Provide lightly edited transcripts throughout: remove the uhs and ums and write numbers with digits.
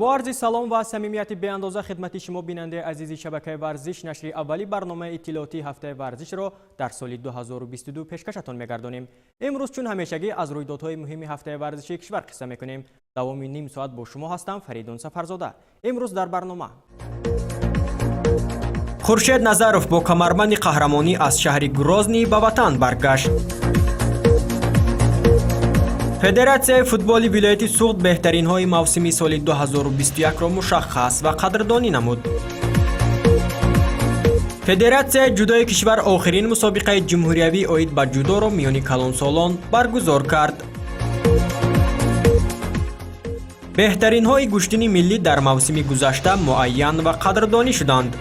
Бо арзи салом ва самимияти беандоза хидмати шумо, бинандаи азизи шабакаи варзиш, нашри аввали барномаи иттилоотии ҳафтаи варзишро дар соли 2022 пешкашатон мегардонем. Имрӯз чун ҳамешагӣ аз рӯйдодҳои муҳими ҳафтаи варзишии кишвар қисса мекунем. Давоми ним соат бо шумо ҳастам Фаридун Сафарзода. Имрӯз дар барнома: Хуршед Назаров бо камарбанди қаҳрамонӣ аз шаҳри Грозний ба ватан баргашт. Федератсияи футболи вилояти Суғд беҳтаринҳои мавсими соли 2021-ро мушаххас ва қадрдонӣ намуд. Федератсияи ҷудои кишвар охирин мусобиқаи ҷумҳуриявӣ оид ба ҷудоро миёни калонсолон баргузор кард. Беҳтаринҳои гӯштини миллӣ дар мавсими гузашта муайян ва қадрдонӣ шуданд.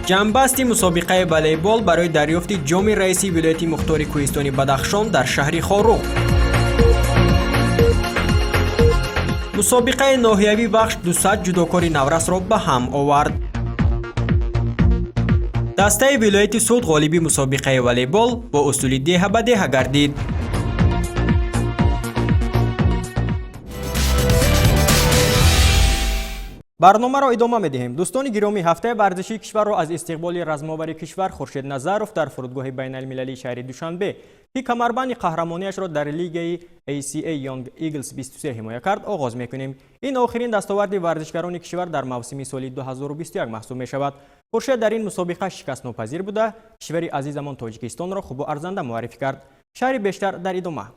Ҷамъбасти мусобиқаи волейбол барои дарёфти ҷоми раиси вилояти мухтори кӯҳистони Бадахшон дар шаҳри Хоруғ. Мусобиқаи ноҳиявии Вахш 200 ҷудокори наврасро ба ҳам овард. Дастаи вилояти Суғд ғолиби мусобиқаи волейбол бо усули деҳа ба деҳа гардид. Барномаро идома медиҳем. Дӯстони гиромӣ, ҳафтаи варзишии кишварро аз истиқболи размовари кишвар Хуршед Назаров дар фурудгоҳи байналмилалии шаҳри Душанбе, ки камарбанди қаҳрамониашро дар лигаи ACA Young Eagles 23 ҳимоя кард, оғоз мекунем. Ин охирин дастоварди варзишгарони кишвар дар мавсими соли 2021 маҳсуб мешавад. Хуршед дар ин мусобиқа шикастнопазир буда, кишвари азизамон Тоҷикистонро хубу арзанда муаррифӣ кард. Шарҳи бештар дар идома.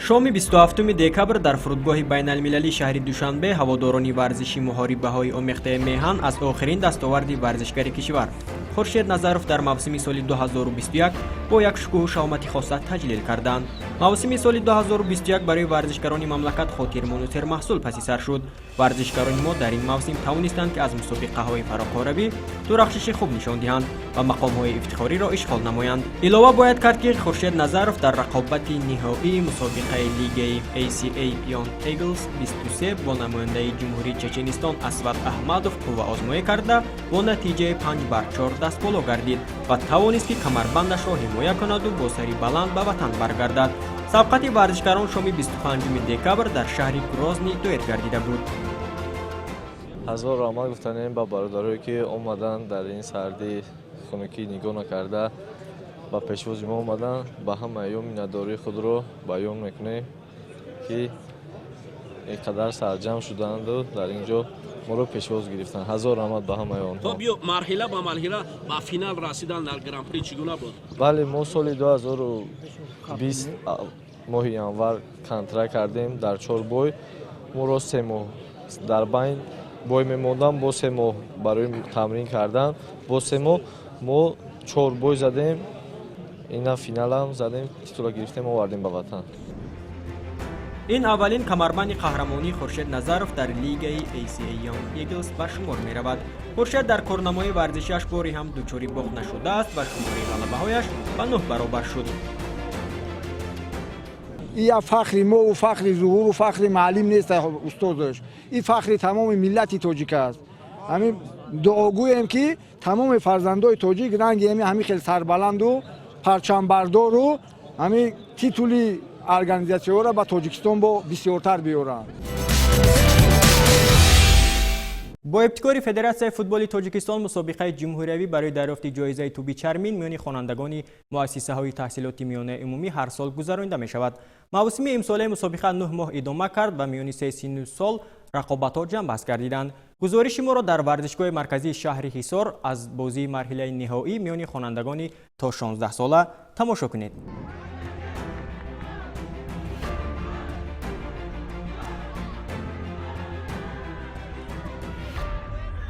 Шоми 27 декабр дар фурудгоҳи байналмилалии шаҳри Душанбе ҳаводорони варзиши муҳорибаҳои омехтаи меҳан аз охирин дастоварди варзишгари кишвар Хуршед Назаров дар мавсими соли 2021 бо як шукӯҳу шаҳомати хоса таҷлил карданд. Мавсими соли 2021 барои варзишгарони мамлакат хотирмону сермаҳсул паси сар шуд. Варзишгарони мо дар ин мавсим тавонистанд, ки аз мусобиқаҳои фароқоравӣ дурахшиши хуб нишон диҳанд ва мақомҳои ифтихориро ишғол намоянд. Илова бояд кард, ки Хуршед Назаров дар рақобати ниҳоии мусобиқаи лигаи ACA Young Eagles 23 бо намояндаи Ҷумҳурии Чеченистон Асват Аҳмадов қувваозмоӣ карда, бо натиҷаи 5 бар 4 дастболо гардид ва тавонист, ки камарбандашро ҳимоя кунаду бо сари баланд ба ватан баргардад. Сабқати варзишгарон шоми 25 декабр дар шаҳри Грозний доир гардида буд. Ҳазор раҳмат гуфтанем ба бародарое, ки омаданд, дар ин сардӣ, хунукӣ нигоҳ накарда, ба пешвози мо омаданд. Ба ҳамаи ё миннатдории худро баён мекунем, ки ин қадар сарҷамъ шуданду дар ин ҷо моро пешвоз гирифтанд. Ҳазор раҳмат ба ҳамаи онҳо. То биё, марҳила ба марҳила ба финал расидан дар гран-при чӣ гуна буд? Бале, мо соли 2020 моҳи январ контракт кардем дар чор бой. Моро 3 моҳ дар байн бой мемондам, бо 3 моҳ барои тамрин кардан, бо 3 моҳ мо чор бой задем. Ина финалам задем, титула гирифтем, овардем ба ватан. Ин аввалин камарбанди қаҳрамонии Хуршед Назаров дар лигаи ACA Young Eagles ба шумор меравад. Хуршед дар корнамои варзишиаш бори ҳам дучори бохт нашудааст ва шумораи ғалабаҳояш ба нӯҳ баробар шуд. Ин як фахри мову фахри Зуҳуру фахри маълим нест, устодаш, ин фахри тамоми миллати тоҷик аст. Ҳамин дуогӯем, ки тамоми фарзандои тоҷик ранги ҳамин хел сарбаланду парчамбардору ҳамин титули организатсияҳоро ба Тоҷикистон бо бисёртар биёранд. Бо ибтикори Федератсияи футболи Тоҷикистон мусобиқаи ҷумҳуриявӣ барои дарёфти ҷоизаи тӯби чармин миёни хонандагони муассисаҳои таҳсилоти миёнаи умумӣ ҳар сол гузаронида мешавад. Мавсими имсолаи мусобиқа 9 моҳ идома кард ва миёни се синну сол рақобатҳо ҷамъбаст гардиданд. Гузориши моро дар варзишгоҳи марказии шаҳри Ҳисор аз бозии марҳилаи ниҳоӣ миёни хонандагони то 16 сола тамошо кунед.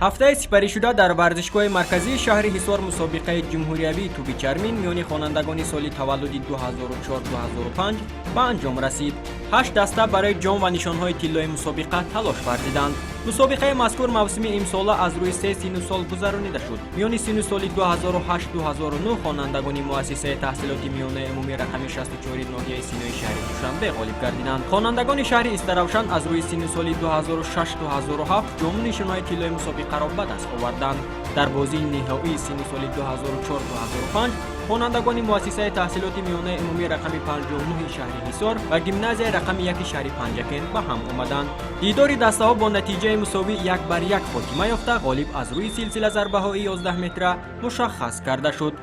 Ҳафтаи сипаришуда дар варзишгоҳи марказии шаҳри Ҳисор мусобиқаи ҷумҳуриявии тӯби чармин миёни хонандагони соли таваллуди 2004-2005 ба анҷом расид. Ҳашт даста барои ҷом ва нишонҳои тиллои мусобиқа талош варзиданд. Мусобиқаи мазкур мавсими имсола аз рӯи се синну сол гузаронида шуд. Миёни синну соли 2008-2009 хонандагони муассисаи таҳсилоти миёнаи умумӣ рақами 64 ноҳияи Синои шаҳри Душанбе ғолиб гардиданд. Хонандагони шаҳри Истаравшан аз рӯи синну соли 2006-2007 ҷому нишонҳои тиллои мусобиқаро ба даст оварданд. Дар бозии ниҳоии синну соли 2004-2005. Хонандагони муассисаи таҳсилоти миёнаи умумии рақами 59 шаҳри Ҳисор ва гимназияи рақами 1 шаҳри Панҷакент ба ҳам омаданд. Дидори дастаҳо бо натиҷаи мусовӣ 1-1 хотима ёфта, ғолиб аз рӯи силсила зарбаҳои 11 метра мушаххас карда шуд.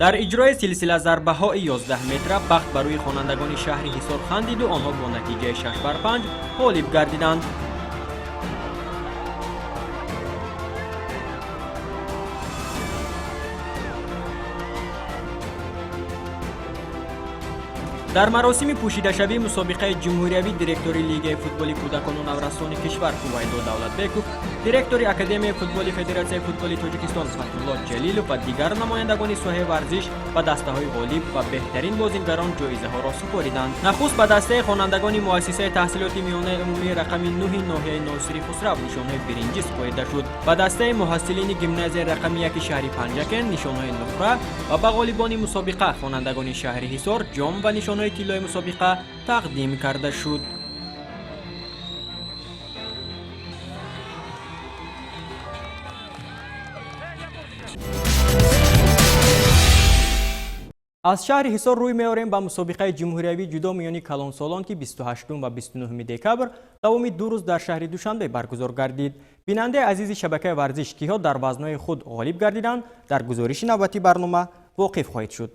Дар иҷрои силсила зарбаҳои 11 метра бахт ба рӯи хонандагони шаҳри Ҳисор хандиду онҳо бо натиҷаи 6-5 ғолиб гардиданд. Дар маросими пӯшидашавии мусобиқаи ҷумҳуриявӣ директори Лигаи футболи кӯдакону наврасони кишвар Ҳувайдо Давлатбеков, директори Академияи футболи Федератсияи футболи Тоҷикистон Фатҳулло Ҷалилов ва дигар намояндагони соҳаи варзиш ба дастаҳои ғолиб ва беҳтарин бозингарон ҷоизаҳоро супориданд. Нахуст ба дастаи хонандагони муассисаи таҳсилоти миёнаи умумии рақами 9 ноҳияи Носири Хусрав нишонҳои биринҷӣ супорида шуд. Ба дастаи муҳассилини гимназияи рақами 1 шаҳри Панҷакент нишонҳои нуқра ва ба ғолибони мусобиқа хонандагони шаҳри Ҳисор ҷом ва нишонҳои тиллои мусобиқа тақдим карда шуд. Аз шаҳри Ҳисор рӯй меорем ба мусобиқаи ҷумҳуриявии ҷудо миёни калонсолон, ки 28 ва 29 декабр давоми 2 рӯз дар шаҳри Душанбе баргузор гардид. Бинандаи азизи шабакаи варзиш, киҳо дар вазнҳои худ ғолиб гардиданд, дар гузориши навбатии барнома воқиф хоҳед шуд.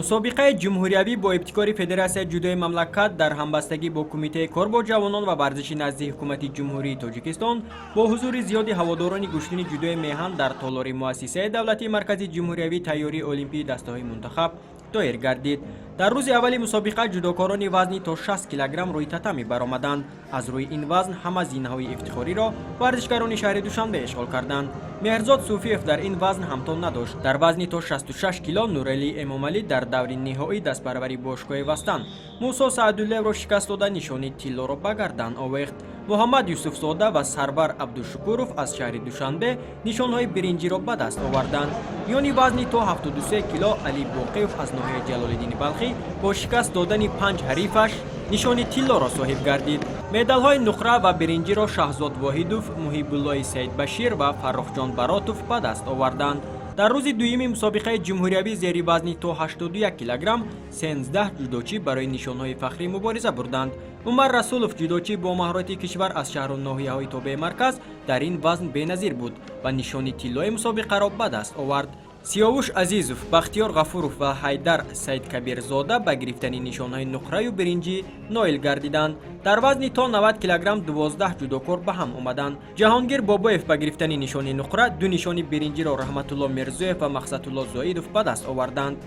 Мусобиқаи ҷумҳуриявӣ бо ибтикори Федератсияи ҷудои мамлакат дар ҳамбастагӣ бо Кумитаи кор бо ҷавонон ва варзиши назди ҳукумати Ҷумҳурии Тоҷикистон бо ҳузури зиёди ҳаводорони гӯштини ҷудои меҳан дар толори муассисаи давлатии Маркази ҷумҳуриявии тайёрии олимпии дастаҳои мунтахаб доир гардид. Дар рӯзи аввали мусобиқа ҷудокорони вазни то 60 килограмм рӯи татами баромаданд. Аз рӯи ин вазн ҳама зинаҳои ифтихориро варзишгарони шаҳри Душанбе ишғол карданд. Меҳрзод Суфиев дар ин вазн ҳамто надошт. Дар вазни то 66 кило Нуралӣ Эмомалӣ дар даври ниҳоӣ дастпарвари бошгоҳи Вастан Мусо Саъдуллаевро шикаст дода, нишони тиллоро ба гардан овехт. Муҳаммад Юсуфзода ва Сарвар Абдушукуров аз шаҳри Душанбе нишонҳои биринҷиро ба даст оварданд. Миёни вазни то 73 кило Али Боқиев аз ноҳияи Ҷалолиддини Балхӣ бо шикаст додани 5 ҳарифаш нишони тиллоро соҳиб гардид. Медалҳои нуқра ва биринҷиро Шаҳзод Воҳидов, Муҳибуллои Саидбашир ва Фаррухҷон Баротов ба даст оварданд. Дар рӯзи дуюми мусобиқаи ҷумҳуриявӣ зери вазни то 81 килограмм 13 ҷудочӣ барои нишонҳои фахрӣ мубориза бурданд. Умар Расулов, ҷудочӣ бо маҳорати кишвар аз шаҳру ноҳияҳои тобеи марказ, дар ин вазн беназир буд ва нишони тиллои мусобиқаро ба даст овард. Сиёвуш Азизов, Бахтиёр Ғафуров ва Ҳайдар Саидкабирзода ба гирифтани нишонҳои нуқраю биринҷӣ ноил гардиданд. Дар вазни то 90 килограмм 12 ҷудокор ба ҳам омаданд. Ҷаҳонгир Бобоев ба гирифтани нишони нуқра, 2 нишони биринҷиро Раҳматулло Мирзоев ва Мақсадулло Зоидов ба даст оварданд.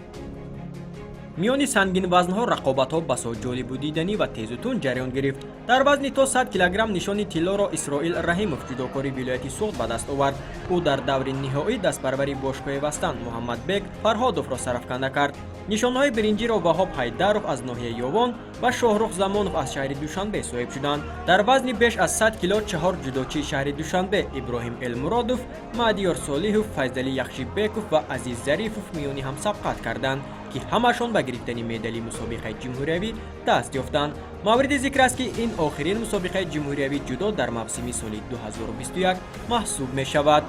Миёни сангинвазнҳо рақобатҳо басо ҷолибу диданӣ ва тезу тунд ҷараён гирифт. Дар вазни то 100 килограмм нишони тиллоро Исроил Раҳимов, ҷудокори вилояти Суғд, ба даст овард. Ӯ дар даври ниҳоӣ дастпарвари бошгоҳи Вастан Муҳаммадбек Фарҳодовро сарафканда кард. Нишонҳои биринҷиро Ваҳоб Ҳайдаров аз ноҳияи Ёвон ва Шоҳрух Замонов аз шаҳри Душанбе соҳиб шуданд. Дар вазни беш аз 100 кило 4 ҷудочии шаҳри Душанбе Иброҳим Элмуродов, Маъдиёр Солиҳов, Файзалӣ Яхшибеков ва Азиз Зарифов миёни ҳам сабқат карданд, ки ҳамашон ба гирифтани медали мусобиқаи ҷумҳуриявӣ даст ёфтанд. Мавриди зикр аст, ки ин охирин мусобиқаи ҷумҳуриявии ҷудо дар мавсими соли 2021 маҳсуб мешавад.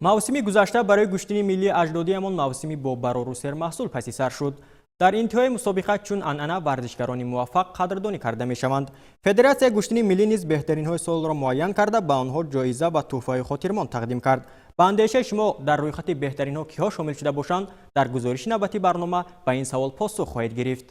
Мавсими гузашта барои гӯштини миллии аҷдодиамон мавсими бо барору сермаҳсул паси сар шуд. Дар интиҳои мусобиқа чун анъана варзишгарони муваффақ қадрдонӣ карда мешаванд. Федератсияи гӯштини миллӣ низ беҳтаринҳои солро муайян карда, ба онҳо ҷоиза ва тӯҳфаҳои хотирмон тақдим кард. Ба андешаи шумо дар рӯйхати беҳтаринҳо киҳо шомил шуда бошанд? Дар гузориши навбатии барнома ба ин савол посух хоҳед гирифт.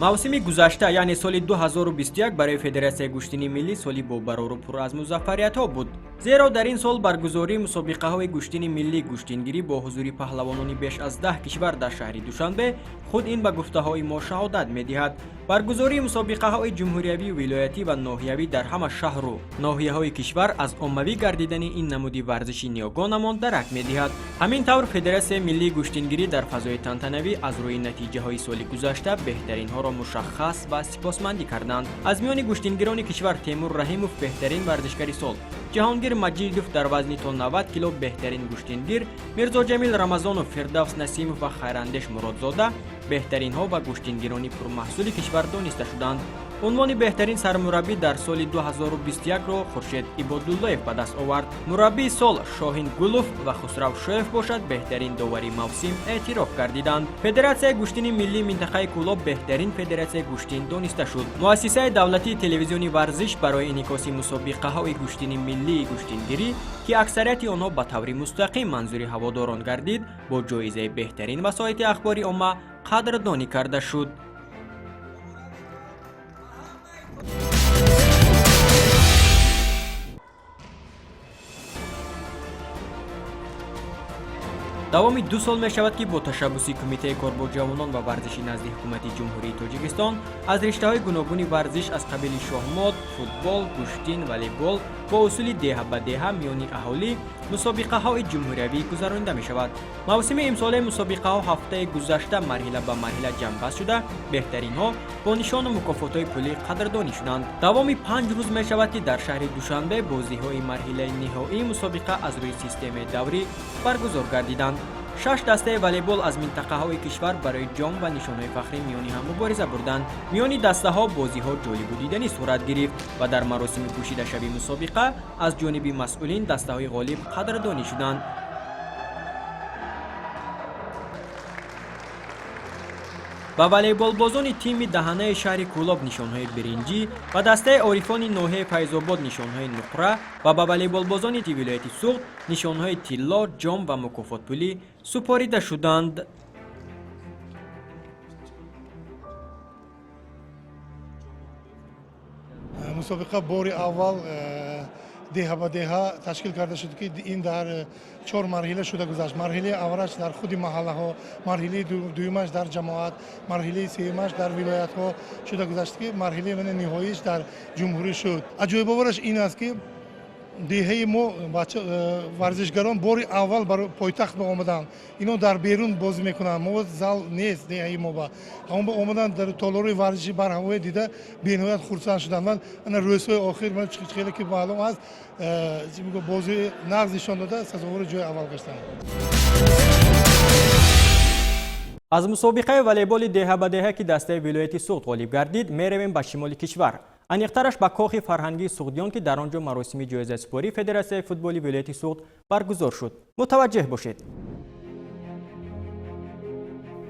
Мавсими гузашта, яъне соли 2021, барои Федератсияи гӯштини миллӣ соли бо барору пур аз музаффариятҳо буд. Зеро дар ин сол баргузории мусобиқаҳои гӯштини миллӣ, гӯштингирӣ бо ҳузури паҳлавонони беш аз 10 кишвар дар шаҳри Душанбе худ ин ба гуфтаҳои мо шаҳодат медиҳад. Баргузории мусобиқаҳои ҷумҳуриявию вилоятӣ ва ноҳиявӣ дар ҳама шаҳру ноҳияҳои кишвар аз оммавӣ гардидани ин намуди варзиши ниёгонамон дарак медиҳад. Ҳамин тавр, Федератсияи миллии гӯштингирӣ дар фазои тантанавӣ аз рӯи натиҷаҳои соли гузашта беҳтаринҳоро мушаххас ва сипосмандӣ карданд. Аз миёни гӯштингирони кишвар Темур Раҳимов беҳтарин варзишгари сол, Ҷаҳонгир Маҷидов дар вазни то 90 кило беҳтарин гӯштингир, Мирзоҷамил Рамазонов, Фирдавс Насимов ва Хайрандеш Муродзода беҳтаринҳо ва гӯштингирони пурмаҳсули кишвар дониста шуданд. Унвони беҳтарин сармураббӣ дар соли 2021-ро Хуршед Ибодуллоев ба даст овард. Мураббии сол Шоҳин Гулов ва Хусрав Шоев бошад, беҳтарин довари мавсим эътироф гардиданд. Федератсияи гӯштини миллии минтақаи Кӯлоб беҳтарин федератсияи гӯштин дониста шуд. Муассисаи давлатии телевизиони варзиш барои инъикоси мусобиқаҳои гӯштини миллии гӯштингирӣ, ки аксарияти онҳо ба таври мустақим манзури ҳаводорон гардид, бо ҷоизаи беҳтарин васоити ахбори омма қадрдонӣ карда шуд. Давоми 2 сол мешавад, ки бо ташаббуси Кумитаи кор бо ҷавонон ва варзиши назди Ҳукумати Ҷумҳурии Тоҷикистон аз риштаҳои гуногуни варзиш аз қабили шоҳмот, футбол, гӯштин, волейбол бо усули деҳа ба деҳа миёни аҳолӣ мусобиқаҳои ҷумҳуриявӣ гузаронида мешавад. Мавсими имсолаи мусобиқаҳо ҳафтаи гузашта марҳила ба марҳила ҷамъбаст шуда, беҳтаринҳо бо нишону мукофотҳои пулӣ қадрдонӣ шуданд. Давоми 5 рӯз мешавад, ки дар шаҳри Душанбе бозиҳои марҳилаи ниҳоии мусобиқа аз рӯи системаи даврӣ баргузор гардиданд. Шаш дастаи волейбол аз минтақаҳои кишвар барои ҷом ва нишонҳои фахрӣ миёни ҳам мубориза бурданд. Миёни дастаҳо бозиҳо ҷолибу диданӣ сурат гирифт ва дар маросими пӯшидашавии мусобиқа аз ҷониби масъулин дастаҳои ғолиб қадрдонӣ шуданд. Ба волейболбозони тими Даҳанаи шаҳри Кӯлоб нишонҳои биринҷӣ, ба дастаи Орифони ноҳияи Файзобод нишонҳои нуқра ва ба волейболбозони вилояти Суғд нишонҳои тилло, ҷом ва мукофотпулӣ супорида шуданд. Мусобиқа бори аввал деҳа ба деҳа ташкил карда шуд, ки ин дар чор марҳила шуда гузашт. Марҳилаи аввалаш дар худи маҳаллаҳо, марҳилаи дуюмаш дар ҷамоат, марҳилаи сеюмаш дар вилоятҳо шуда гузашт, ки марҳилаи ниҳоиш дар ҷумҳурӣ шуд. Аҷоибовараш ин аст, ки деҳаи мо варзишгарон бори аввал бар пойтахт ба омаданд. Ино дар берун бозӣ мекунанд, мо зал нест деҳаи мо ба ҳамон омаданд, дар толори варзиши барҳавое дида бениҳоят хурсанд шуданд. Ман ана рӯзҳои охир ман хеле ки маълум аст, бозии нағз нишон дода, сазовори ҷои аввал гаштанд. Аз мусобиқаи волейболи деҳа ба деҳа, ки дастаи вилояти Суғд ғолиб гардид, меравем ба шимоли кишвар, аниқтараш ба кохи фарҳангии Суғдиён, ки дар он ҷо маросими ҷоизасупории Федератсияи футболи вилояти Суғд баргузор шуд. Мутаваҷҷеҳ бошед.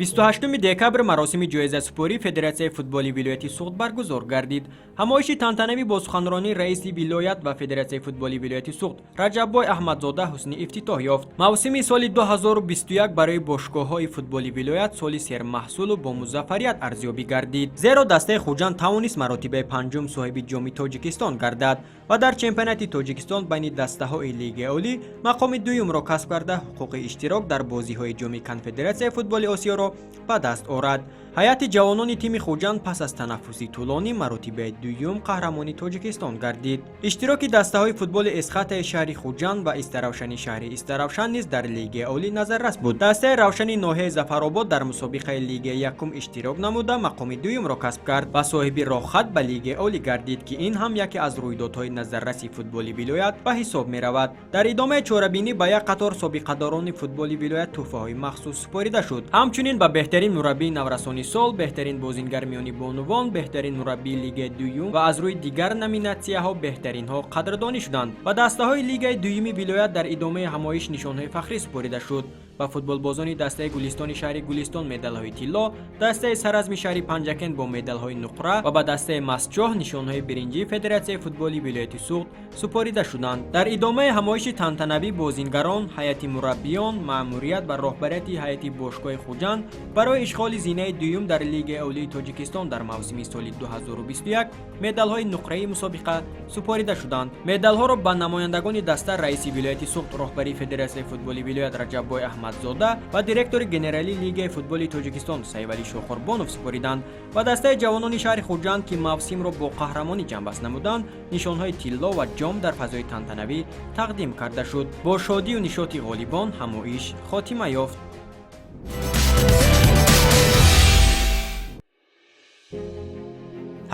28 декабр маросими ҷоизасупории Федератсияи футболи вилояти Суғд баргузор гардид. Ҳамоиши тантанавӣ бо суханронии раиси вилоят ва Федератсияи футболи вилояти Суғд Раҷаббой Аҳмадзода ҳусни ифтитоҳ ёфт. Мавсими соли 2021 барои бошгоҳҳои футболи вилоят соли сермаҳсулу бо музаффарият арзёбӣ гардид, зеро дастаи Хуҷанд тавонист маротибаи панҷум соҳиби Ҷоми Тоҷикистон гардад ва дар чемпионати Тоҷикистон байни дастаҳои Лигаи Олӣ мақоми дуюмро касб карда, ҳуқуқи иштирок дар бозиҳои Ҷоми Конфедератсияи футболи Осиёро ба даст орад. Ҳайати ҷавонони тими Хуҷанд пас аз танаффуси тӯлонӣ маротибаи дуюм қаҳрамони Тоҷикистон гардид. Иштироки дастаҳои футболи Эсхатаи шаҳри Хуҷанд ва Истаравшани шаҳри Истаравшан низ дар Лигаи Олӣ назаррас буд. Дастаи Равшани ноҳияи Зафаробод дар мусобиқаи Лигаи якум иштирок намуда, мақоми дуюмро касб кард ва соҳиби роҳхат ба Лигаи Олӣ гардид, ки ин ҳам яке аз рӯйдодҳои назарраси футболи вилоят ба ҳисоб меравад. Дар идомаи чорабинӣ ба як қатор собиқадорони футболи вилоят тӯҳфаҳои махсус супорида шуд. Ҳамчунин ба беҳтарин мураббии наврасони сол, беҳтарин бозингар миёни бонувон, беҳтарин мураббии Лигаи дуюм ва аз рӯи дигар номинатсияҳо беҳтаринҳо қадрдонӣ шуданд. Ба дастаҳои Лигаи дуюми вилоят дар идомаи ҳамоиш нишонҳои фахрӣ супорида шуд. Ба футболбозони дастаи Гулистони шаҳри Гулистон медалҳои тилло, дастаи Саразми шаҳри Панҷакент бо медалҳои нуқра ва ба дастаи Мастчоҳ нишонҳои биринҷии Федератсияи футболи вилояти Суғд супорида шуданд. Дар идомаи ҳамоиши тантанавӣ бозингарон, ҳайати мураббиён, маъмурият ва роҳбарияти ҳайати бошгоҳи Хуҷанд барои ишғоли зинаи дуюм дар Лигаи Олии Тоҷикистон дар мавсими соли 2021 медалҳои нуқраи мусобиқа супорида шуданд. Медалҳоро ба намояндагони даста раиси вилояти Суғд, роҳбарии Федератсияи футболи вилоят Раҷаббой Аҳмадзода ва директори генералии Лигаи футболи Тоҷикистон Саивалӣ Шоҳқурбонов супориданд. Ба дастаи ҷавонони шаҳри Хуҷанд, ки мавсимро бо қаҳрамонӣ ҷамъбаст намуданд, нишонҳои тилло ва ҷом дар фазои тантанавӣ тақдим карда шуд. Бо шодию нишоти ғолибон ҳамоиш хотима ёфт.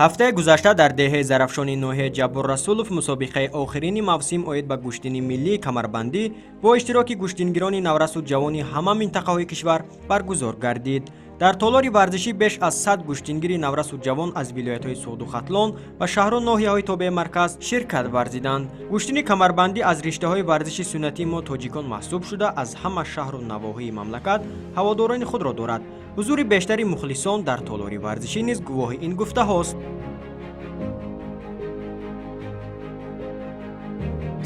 Ҳафтаи гузашта дар деҳаи Зарафшони ноҳияи Ҷаббор Расулов мусобиқаи охирини мавсим оид ба гӯштини миллии камарбандӣ бо иштироки гӯштингирони наврасу ҷавони ҳама минтақаҳои кишвар баргузор гардид. Дар толори варзишӣ беш аз 100 гӯштингири наврасу ҷавон аз вилоятҳои Суғду Хатлон ва шаҳру ноҳияҳои тобеи марказ ширкат варзиданд. Гӯштини камарбандӣ аз риштаҳои варзиши суннатии мо тоҷикон маҳсуб шуда, аз ҳама шаҳру навоҳии мамлакат ҳаводорони худро дорад. Ҳузури бештари мухлисон дар толори варзишӣ низ гувоҳи ин гуфтаҳост.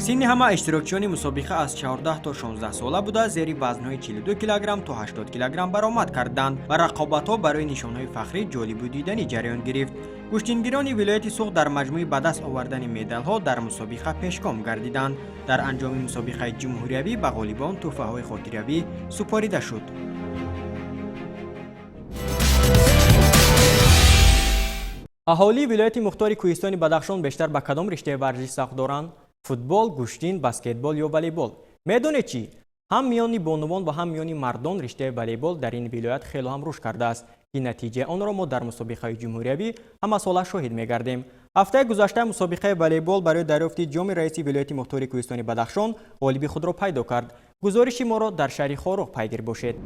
Синни ҳама иштирокчиёни мусобиқа аз 14 то 16 сола буда, зери вазнҳои 42 килограмм то 80 килограмм баромад карданд ва рақобатҳо барои нишонҳои фахрӣ ҷолибу диданӣ ҷараён гирифт. Гӯштингирони вилояти Суғд дар маҷмӯи ба даст овардани медалҳо дар мусобиқа пешгом гардиданд. Дар анҷоми мусобиқаи ҷумҳуриявӣ ба ғолибон тӯҳфаҳои хотиравӣ супорида шуд. Аҳолии вилояти мухтори Кӯҳистони Бадахшон бештар ба кадом риштаи варзиш завқ доранд? Футбол, гӯштин, баскетбол ё волейбол? Медонед чӣ? Ҳам миёни бонувон ва ҳам миёни мардон риштаи волейбол дар ин вилоят хело ҳам рушд кардааст, ки натиҷаи онро мо дар мусобиқаи ҷумҳуриявӣ ҳамасола шоҳид мегардем. Ҳафтаи гузашта мусобиқаи волейбол барои дарёфти ҷоми раиси вилояти мухтори Кӯҳистони Бадахшон ғолиби худро пайдо кард. Гузориши моро дар шаҳри Хоруғ пайгир бошед.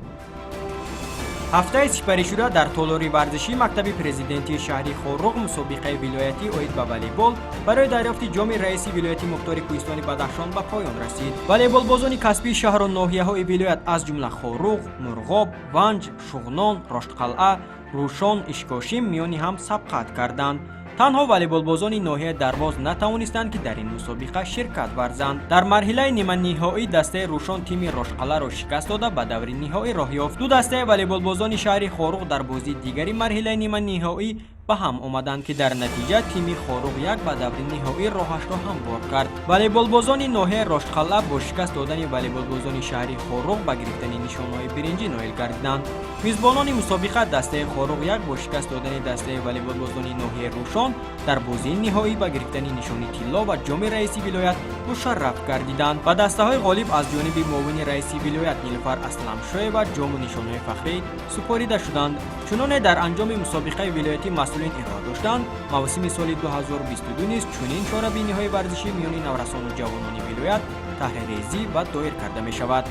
Ҳафтаи сипаришуда дар толори варзишии мактаби президентии шаҳри Хоруғ мусобиқаи вилоятӣ оид ба волейбол барои дарёфти ҷоми раиси вилояти мухтори Кӯҳистони Бадахшон ба поён расид. Волейболбозони касбии шаҳру ноҳияҳои вилоят, аз ҷумла Хоруғ, Мурғоб, Ванҷ, Шуғнон, Роштқалъа, Рӯшон, Ишкошим миёни ҳам сабқат карданд. Танҳо волейболбозони ноҳияи Дарвоз натавонистанд, ки дар ин мусобиқа ширкат варзанд. Дар марҳилаи ниманиҳоӣ дастаи Рӯшон тими Рошқаларо шикаст дода, ба даври ниҳоӣ роҳ ёфт. Ду дастаи волейболбозони шаҳри Хоруғ дар бозии дигари марҳилаи ниманиҳоӣ ба ҳам омаданд, ки дар натиҷа тими Хоруғ як ба даври ниҳоӣ роҳашро ҳамвор кард. Волейболбозони ноҳияи Роштқалъа бо шикаст додани волейболбозони шаҳри Хоруғ ба гирифтани нишонҳои биринҷӣ ноил гардиданд. Мизбонони мусобиқа дастаи Хоруғ як бо шикаст додани дастаи волейболбозони ноҳияи Рӯшон дар бозии ниҳоӣ ба гирифтани нишони тилло ва ҷоми раиси вилоят мушарраф гардиданд. Ба дастаҳои ғолиб аз ҷониби муовини раиси вилоят Нилуфар Асламшоева ҷому нишонҳои фахрӣ супорида шуданд. Чуноне дар анҷоми мусобиқаи вилоятӣ масъулин ироа доштанд, мавсими соли 2022 низ чунин чорабиниҳои варзишӣ миёни наврасону ҷавонони вилоят таҳрирезӣ ва доир карда мешавад.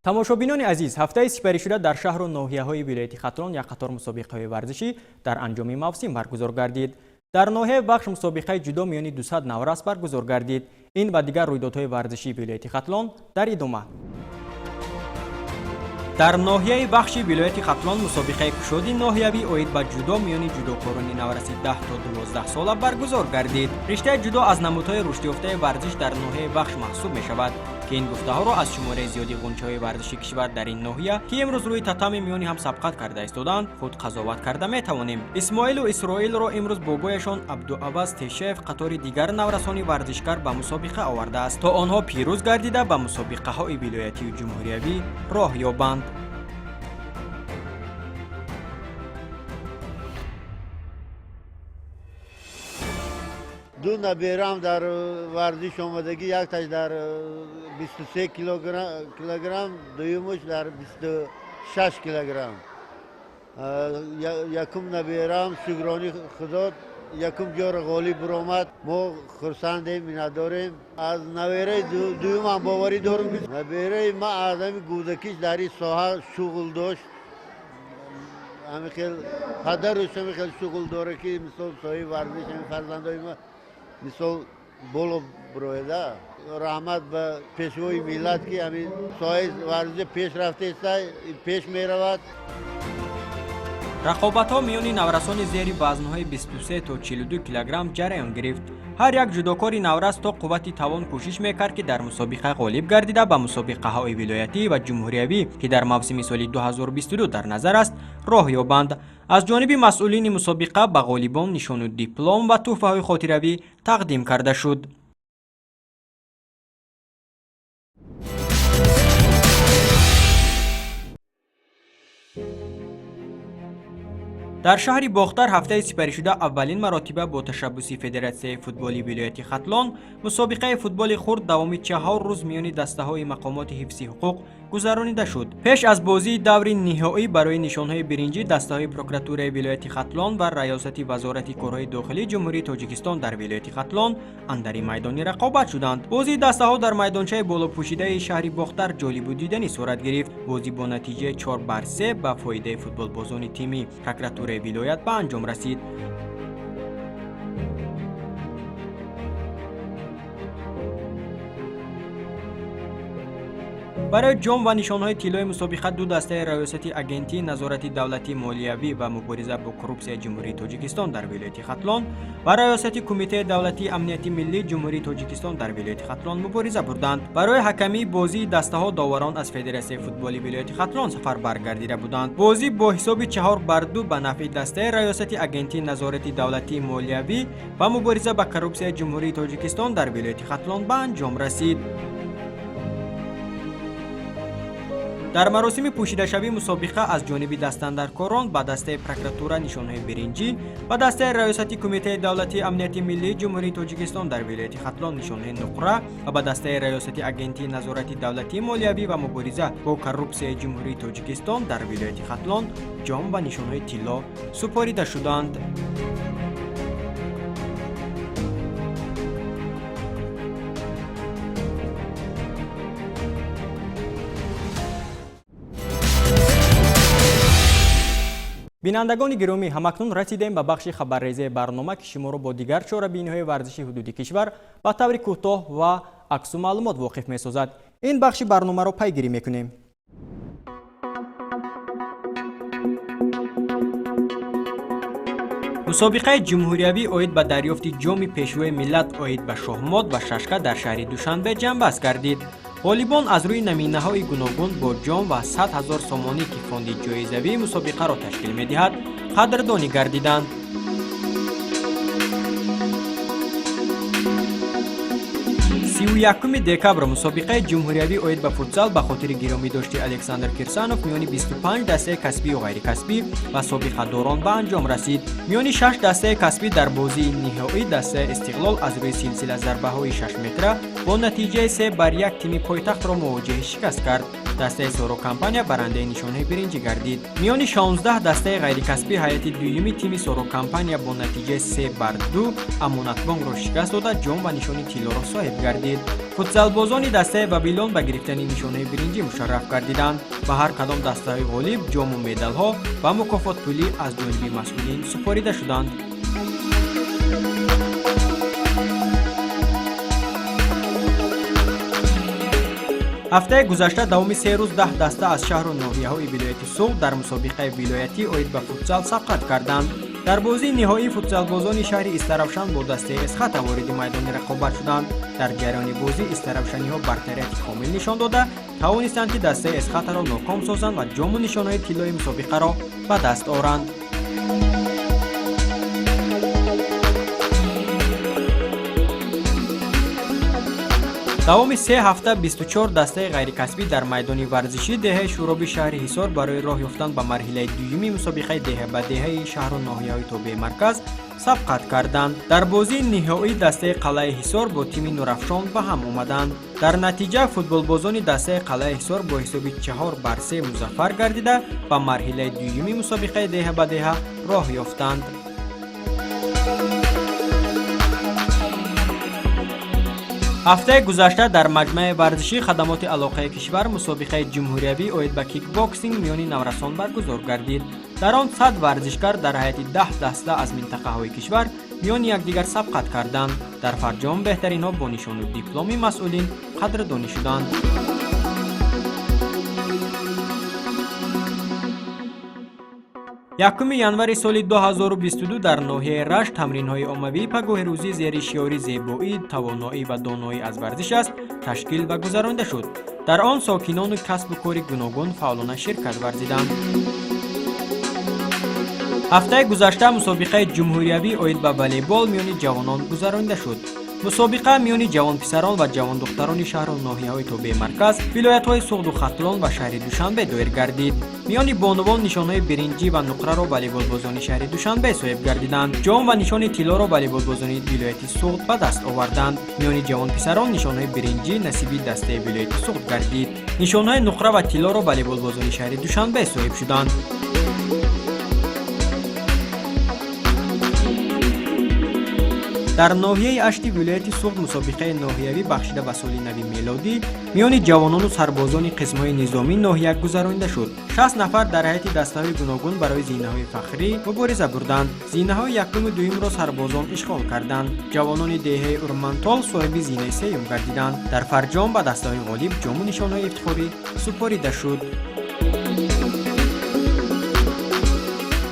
Тамошобинони азиз, ҳафтаи сипаришуда дар шаҳру ноҳияҳои вилояти Хатлон як қатор мусобиқаҳои варзишӣ дар анҷоми мавсим баргузор гардид. Дар ноҳияи Вахш мусобиқаи ҷудо миёни 200 наврас баргузор гардид. Ин ва дигар рӯйдодҳои варзишии вилояти Хатлон дар идома. Дар ноҳияи Вахши вилояти Хатлон мусобиқаи кушоди ноҳиявӣ оид ба ҷудо миёни ҷудокорони навраси 10 то 12 сола баргузор гардид. Риштаи ҷудо аз намудҳои рушдёфтаи варзиш дар ноҳияи Вахш маҳсуб мешавад, ки ин гуфтаҳоро аз шумораи зиёди ғунчаҳои варзиши кишвар дар ин ноҳия, ки имрӯз рӯи татами миёни ҳам сабқат карда истодаанд, худ қазоват карда метавонем. Исмоилу Исроилро имрӯз бобояшон Абдуаваз Тешаев қатори дигар наврасони варзишгар ба мусобиқа овардааст, то онҳо пирӯз гардида ба мусобиқаҳои вилоятию ҷумҳуриявӣ роҳ ёбанд. Ду наберам дар варзиш омадагӣ, якташ дар 23 килограмм, дуюмаш дар 26 килограмм. Якум наберам шукрони Худо якум ҷоро ғолиб баромад. Мо хурсандем, миннатдорем. Аз набераи дуюмам боварӣ дорем. Набераи ма аз ҳами кӯдакиш дар ин соҳа шуғл дошт, ҳамин хел падаруш ҳамин хел шуғл дорад, ки мисол соҳаи варзиш ҳамин фарзандои ма мисол боло бирояда. Раҳмат ба пешвои миллат, ки ҳамин соҳаи варзиш пеш рафтеста, пеш меравад. Рақобатҳо миёни наврасони зери вазнҳои 23 то 42 килограмм ҷараён гирифт. Ҳар як ҷудокори наврас то қуввати тавон кӯшиш мекард, ки дар мусобиқа ғолиб гардида ба мусобиқаҳои вилоятӣ ва ҷумҳуриявӣ, ки дар мавсими соли 2022 дар назар аст, роҳ ёбанд. Аз ҷониби масъулини мусобиқа ба ғолибон нишону диплом ва тӯҳфаҳои хотиравӣ тақдим карда шуд. Дар шаҳри Бохтар ҳафтаи сипаришуда аввалин маротиба бо ташаббуси Федератсияи футболи вилояти Хатлон мусобиқаи футболи хурд давоми 4 рӯз миёни дастаҳои мақомоти ҳифзи ҳуқуқ гузаронида шуд. Пеш аз бозии даври ниҳоӣ барои нишонҳои биринҷӣ дастаҳои прокуратураи вилояти Хатлон ва Раёсати Вазорати корҳои дохилии Ҷумҳурии Тоҷикистон дар вилояти Хатлон андари майдони рақобат шуданд. Бозии дастаҳо дар майдончаи болопӯшидаи шаҳри Бохтар ҷолибу диданӣ сурат гирифт. Бозӣ бо натиҷаи 4-3 ба фоидаи футболбозони тими прокуратураи вилоят ба анҷом расид. Барои ҷом ва нишонҳои тиллои мусобиқа ду дастаи Раёсати Агентии назорати давлатии молиявӣ ва мубориза бо коррупсияи Ҷумҳурии Тоҷикистон дар вилояти Хатлон ва Раёсати Кумитаи давлатии амнияти миллии Ҷумҳурии Тоҷикистон дар вилояти Хатлон мубориза бурданд. Барои ҳакамии бозии дастаҳо доварон аз Федератсияи футболи вилояти Хатлон сафарбар гардида буданд. Бозӣ бо ҳисоби 4-2 ба нафъи дастаи Раёсати Агентии назорати давлатии молиявӣ ва мубориза ба коррупсияи Ҷумҳурии Тоҷикистон дар вилояти Хатлон ба анҷом расид. Дар маросими пӯшидашавии мусобиқа аз ҷониби дастандаркорон ба дастаи прокуратура нишонҳои биринҷӣ, ба дастаи Раёсати Кумитаи давлатии амнияти миллии Ҷумҳурии Тоҷикистон дар вилояти Хатлон нишонҳои нуқра ва ба дастаи Раёсати Агентии назорати давлатии молиявӣ ва мубориза бо коррупсияи Ҷумҳурии Тоҷикистон дар вилояти Хатлон ҷом ва нишонҳои тилло супорида шуданд. Бинандагони гиромӣ, ҳамакнун расидем ба бахши хабаррезаи барнома, ки шуморо бо дигар чорабиниҳои варзиши ҳудуди кишвар ба таври кӯтоҳ ва аксу маълумот воқиф месозад. Ин бахши барномаро пайгирӣ мекунем. Мусобиқаи ҷумҳуриявӣ оид ба дарёфти ҷоми Пешвои миллат оид ба шоҳмот ва шашка дар шаҳри Душанбе ҷамъбаст гардид. Ғолибон аз рӯи наминаҳои гуногун бо ҷом ва 100 000 сомонӣ, ки фонди ҷоизавии мусобиқаро ташкил медиҳад, қадрдонӣ гардиданд. 31 декабр мусобиқаи ҷумҳуриявӣ оид ба футзал ба хотири гиромӣ дошти Александр Кирсанов миёни 25 дастаи касбию ғайрикасбӣ ва собиқадорон ба анҷом расид. Миёни шаш дастаи касбӣ дар бозии ниҳоӣ дастаи Истиқлол аз рӯи силсила зарбаҳои 6 метра бо натиҷаи 3-1 тими пойтахтро мувоҷиҳи шикаст кард. Дастаи Соро Компания барандаи нишонаи биринҷӣ гардид. Миёни 16 дастаи ғайрикасбӣ ҳайати дуюми тими Соро Компания бо натиҷаи 3-2 Амонатбонкро шикаст дода, ҷом ва нишони тиллоро соҳиб гардид. Футзалбозони дастаи Вавилон ба гирифтани нишонаи биринҷӣ мушарраф гардиданд. Ба ҳар кадом дастаҳои ғолиб ҷому медалҳо ва мукофотпулӣ аз ҷониби масъулин супорида шуданд. Ҳафтаи гузашта давоми 3 рӯз 10 даста аз шаҳру ноҳияҳои вилояти Суғд дар мусобиқаи вилоятӣ оид ба футзал сабқат карданд. Дар бозии ниҳоӣ футзалбозони шаҳри Истаравшан бо дастаи Эсхата вориди майдони рақобат шуданд. Дар ҷараёни бозӣ истаравшаниҳо бартарияти комил нишон дода, тавонистанд, ки дастаи Эсхатаро ноком созанд ва ҷому нишонҳои тиллои мусобиқаро ба даст оранд. Давоми 3 ҳафта 24 дастаи ғайрикасбӣ дар майдони варзишии деҳаи Шӯроби шаҳри Ҳисор барои роҳ ёфтан ба марҳилаи дуюми мусобиқаи деҳа ба деҳаи шаҳру ноҳияҳои тобеи марказ сабқат карданд. Дар бозии ниҳоӣ дастаи Қалъаи Ҳисор бо тими Нурафшон ба ҳам омаданд. Дар натиҷа футболбозони дастаи Қалъаи Ҳисор бо ҳисоби 4-3 музаффар гардида, ба марҳилаи дуюми мусобиқаи деҳа ба деҳа роҳ ёфтанд. Ҳафтаи гузашта дар маҷмӯаи варзишии хадамоти алоқаи кишвар мусобиқаи ҷумҳуриявӣ оид ба кикбоксинг миёни наврасон баргузор гардид. Дар он 100 варзишгар дар ҳайати 10 даста аз минтақаҳои кишвар миёни якдигар сабқат карданд. Дар фарҷом беҳтаринҳо бо нишону дипломи масъулин қадрдонӣ шуданд. 1 январи соли 2022 дар ноҳияи Рашт тамринҳои оммавии пагоҳи рӯзӣ зери шиори зебоӣ, тавоноӣ ва доноӣ аз варзиш аст ташкил ва гузаронида шуд. Дар он сокинону касбу кори гуногун фаъолона ширкат варзиданд. Ҳафтаи гузашта мусобиқаи ҷумҳуриявӣ оид ба волейбол миёни ҷавонон гузаронида шуд. Мусобиқа миёни ҷавонписарон ва ҷавондухтарони шаҳру ноҳияҳои тобеи марказ, вилоятҳои Суғду Хатлон ва шаҳри Душанбе доир гардид. Миёни бонувон нишонҳои биринҷӣ ва нуқраро волейболбозони шаҳри Душанбе соҳиб гардиданд. Ҷом ва нишони тиллоро волейболбозони вилояти Суғд ба даст оварданд. Миёни ҷавонписарон нишонҳои биринҷӣ насиби дастаи вилояти Суғд гардид. Нишонҳои нуқра ва тиллоро волейболбозони шаҳри Душанбе соҳиб шуданд. Дар ноҳияи Ашти вилояти Суғд мусобиқаи ноҳиявӣ бахшида ба соли нави мелодӣ миёни ҷавонону сарбозони қисмҳои низомии ноҳия гузаронида шуд. 60 нафар дар ҳайати дастаҳои гуногун барои зинаҳои фахрӣ мубориза бурданд. Зинаҳои якуму дуюмро сарбозон ишғол карданд. Ҷавонони деҳаи Урмантол соҳиби зинаи сеюм гардиданд. Дар фарҷом ба дастаҳои ғолиб ҷому нишонҳои ифтихорӣ супорида шуд.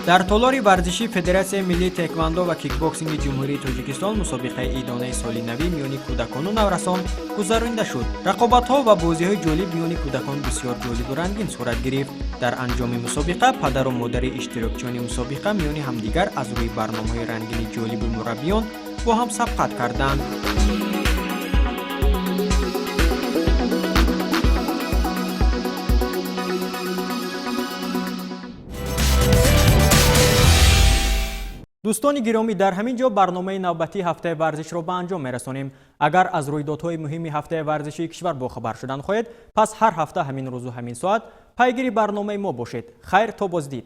Дар толори варзишии Федератсияи миллии теквандо ва кикбоксинги Ҷумҳурии Тоҷикистон мусобиқаи идонаи соли навӣ миёни кӯдакону наврасон гузаронида шуд. Рақобатҳо ва бозиҳои ҷолиб миёни кӯдакон бисёр ҷолибу рангин сурат гирифт. Дар анҷоми мусобиқа падару модари иштирокчиёни мусобиқа миёни ҳамдигар аз рӯи барномаҳои рангини ҷолибу мураббиён бо ҳам сабқат карданд. Дӯстони гиромӣ, дар ҳамин ҷо барномаи навбатии ҳафтаи варзишро ба анҷом мерасонем. Агар аз рӯйдодҳои муҳими ҳафтаи варзишии кишвар бохабар шудан хоҳед, пас ҳар ҳафта ҳамин рӯзу ҳамин соат пайгири барномаи мо бошед. Хайр, то боздид.